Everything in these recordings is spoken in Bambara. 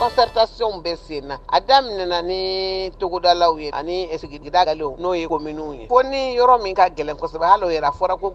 Concertation bɛ sen na. A daminɛna ni togodalaw ye ani sigida galenw, n'o ye kominiw ye, fo ni yɔrɔ min ka gɛlɛn kosɛbɛ. Hali o yɛrɛ, a fɔra ko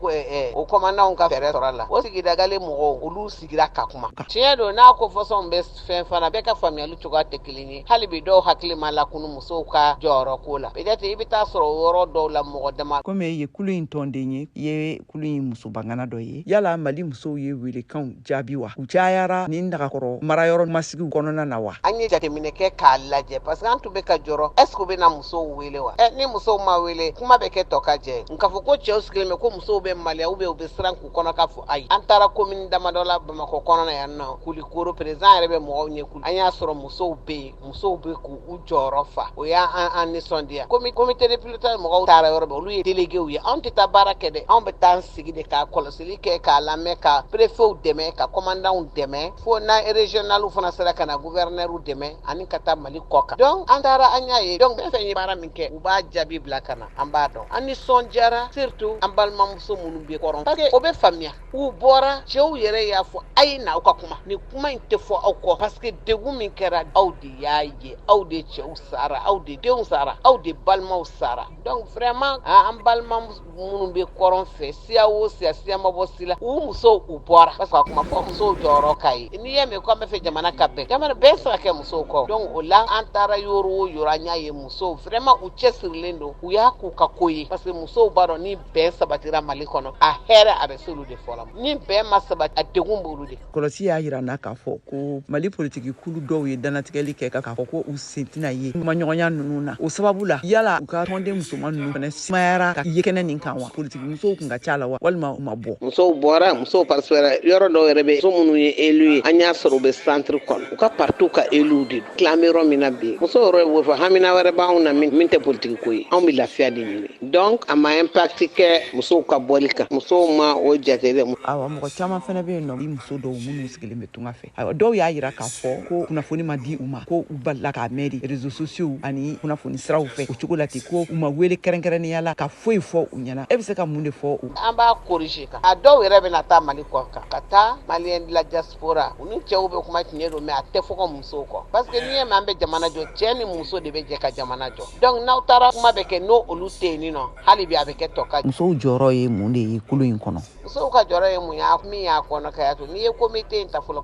o kɔmandanw ka fɛɛrɛ sɔrɔ a la. O sigida gale mɔgɔw, olu sigira ka kuma. Tiɲɛ don, n'a ko fɔsɔnw bɛ fɛn fana, bɛɛ ka faamuyali cogoya tɛ kelen ye. Hali bi, dɔw hakili ma lakunu musow ka jɔyɔrɔ ko la. Peut-être i bɛ taa sɔrɔ yɔrɔ dɔw la, mɔgɔ dama. Komi e ye kulu in tɔnden ye, i ye kulu in musobangana dɔ ye, yala Mali musow ye welekanw jaabi wa? U cayara ni Nagakɔrɔ marayɔrɔ masigiw kɔnɔna na wa? An ye jateminɛ kɛ k'a lajɛ, parce que an tun bɛ ka jɔrɔ, est ce que u bɛna musow wele wa? Ɛ, ni musow ma wele, kuma bɛ kɛ tɔ ka jɛ. Nka fɔ ko cɛw sigilen bɛ ko musow bɛ maloya ou bien u bɛ siran k'u kɔnɔ ka fɔ, ayi. An taara commune damadɔ la Bamakɔ kɔnɔna yan nɔ, Kulikoro, président yɛrɛ bɛ mɔgɔw ɲɛ kulu. An y'a sɔrɔ musow bɛ yen, musow bɛ k'u jɔyɔrɔ fa. O y'an an nisɔndiya. Komi comité de pilotage mɔgɔw taara yɔrɔ bɛɛ, olu ye déléguéw ye. Anw tɛ taa baara kɛ dɛ, anw bɛ taa an sigi de ka kɔlɔsili kɛ, k'a lamɛn, ka préfetw dɛmɛ, ka commandantw dɛmɛ, fo na régionalw fana sera ka na gouverneurw dɛmɛ ani ka taa Mali kɔ kan. Donc an taara, an y'a ye. Donc fɛn fɛn ye baara min kɛ, u b'a jaabi bila ka na, an b'a dɔn. An nisɔndiyara, surtout an balimamuso minnu bɛ kɔrɔn, parce que o bɛ faamuya. U bɔra, cɛw yɛrɛ y'a fɔ: a ye na, aw ka kuma, nin kuma in tɛ fɔ aw kɔ, parce que degun min kɛra, aw de y'a ye, aw de cɛw sara, aw de denw sara, aw de balimaw sara. Donc vraiment, an balima minnu bɛ kɔrɔn fɛ, siya o siya, siya ma bɔ si la, u musow, u bɔra, parce que a kuma fɔ musow jɔyɔrɔ ka ye. N'i y'a mɛn ko an bɛ fɛ jamana ka bɛn, jamana bɛɛ se ka kɛ musow kɔ. Donc o la, an taara yɔrɔ o yɔrɔ, an y'a ye musow vraiment, u cɛsirilen don, u y'a k'u ka ko ye, parce que musow b'a dɔn ni bɛn sabatira Mali kɔnɔ, a hɛrɛ a bɛ se olu de fɔlɔ ma. Ni bɛn ma sabati, a degun b'olu de. Kɔlɔsi y'a yira na k'a fɔ ko Mali politiki kulu dɔw ye danatigɛli kɛ k'a fɔ ko u sen tɛna ye kumaɲɔgɔnya ninnu na. O sababu la, yala u ka tɔnden musoman ninnu fana sumayara ka ye kɛnɛ nin kan wa? Politiki musow kun ka ca la wa, walima u ma bɔ? Musow bɔra, musow participera. Yɔrɔ dɔw yɛrɛ bɛ, muso minnu ye élu ye, an y'a sɔrɔ u bɛ centre kɔnɔ, u ka partiw ka élu de don. Tila an bɛ yɔrɔ min na bi, musow yɛrɛ b'o fɔ: hamina wɛrɛ b'anw na min tɛ politiki ko ye, anw bɛ lafiya de ɲini. Donc a ma impact kɛ musow ka bɔli kan, musow ma o jate dɛ. Awa, mɔgɔ caman fana bɛ yen nɔ, i muso dɔw minnu sigilen bɛ tunga fɛ, ayiwa, dɔw y'a yira k'a fɔ ko kunnafoni ma di u ma, ko u balila k'a mɛn de réseaux sociaux ani kunnafoni siraw fɛ o cogo la ten, ko u ma wele kɛrɛnkɛrɛnnenya la ka foyi fɔ u ɲɛna. E bɛ se ka mun de fɔ u? An b'a corriger kan. A dɔw yɛrɛ bɛna taa Mali kɔ kan, ka taa Malien de la diaspora, u ni cɛw bɛ kuma. Tiɲɛ don, mais a tɛ fɔ ka musow kɔ, parce que n'i ye mɛ an bɛ jamana jɔ, cɛ ni muso de bɛ jɛ ka jamana jɔ. Donc n'aw taara, kuma bɛ kɛ n'o olu tɛ yen nɔ, hali bi a bɛ kɛ tɔ ka. Musow jɔyɔrɔ ye mun de ye kulu in kɔnɔ? Musow ka jɔyɔrɔ ye mun ye? Min y'a kɔnɔ ka y'a to, n'i ye comité in ta fɔlɔ,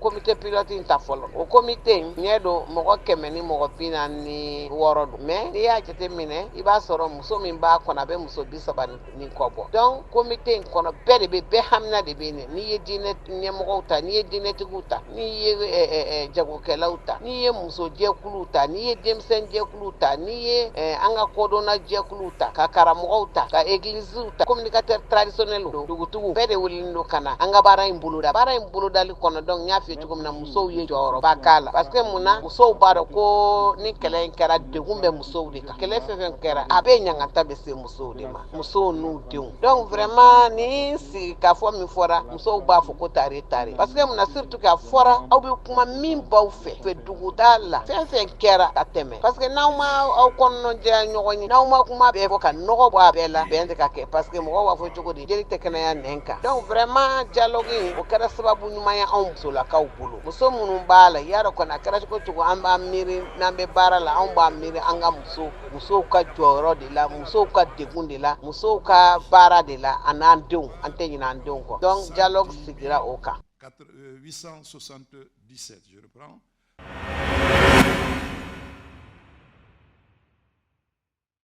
comité pilote in ta fɔlɔ, o comité in ɲɛ don mɔgɔ 146 don. Mais n'i y'a jateminɛ, i b'a sɔrɔ muso min b'a kɔnɔ, a bɛ muso 30 ni kɔ bɔ. Donc comité in kɔnɔ, bɛɛ de bɛ, bɛɛ hamina de bɛ yen. N'i ye diinɛ ɲɛmɔgɔw ta, n'i ye diinɛtigiw ta, n'i ye jagokɛlaw ta, n'i ye musojɛkuluw ta, n'i ye denmisɛnjɛkuluw ta, n'i ye an ka kodɔnna jɛkuluw ta, ka karamɔgɔw ta, ka egiliziw ta, communicateur traditionnel, dugutigiw, bɛɛ de welelen don ka na an ka baara in boloda. Baara in bolodali kɔnɔ, donc n y'a f'i ye cogo min na, musow ye jɔyɔrɔba k'a la, parce que mun na? Musow b'a dɔn ko ni kɛlɛ in kɛra, degun bɛ musow de kan. Kɛlɛ fɛn fɛn kɛra, a bɛɛ ɲangata bɛ se musow de ma, musow n'u denw. Donc vraiment, ni sigi k'a fɔ min fɔra, musow b'a fɔ ko tare tare, parce que mun na? Surtout k'a fɔra aw bɛ kuma min b'aw fɛ duguda la, fɛn fɛn kɛra ka tɛmɛ, parce que n'aw ma aw kɔnɔnajɛya ɲɔgɔn ye, n'aw ma kuma bɛɛ fɔ ka nɔgɔ bɔ a bɛɛ la, bɛn tɛ ka kɛ, parce que mɔgɔw b'a fɔ cogo di, jeli tɛ kɛnɛya nɛn kan. Donc vraiment, dialogue in, o kɛra sababu ɲuman ye anw musolakaw bolo. Muso minnu b'a la, y'a dɔn kɔni, a kɛra cogo cogo, an b'an miiri n'an bɛ baara la, anw b'an miiri an ka musow ka jɔyɔrɔ de la, musow ka degun de la, musow ka baara de la, a n'an denw, an tɛ ɲinɛ an denw kɔ. Donc dialogue sigira o kan. 877, je reprends.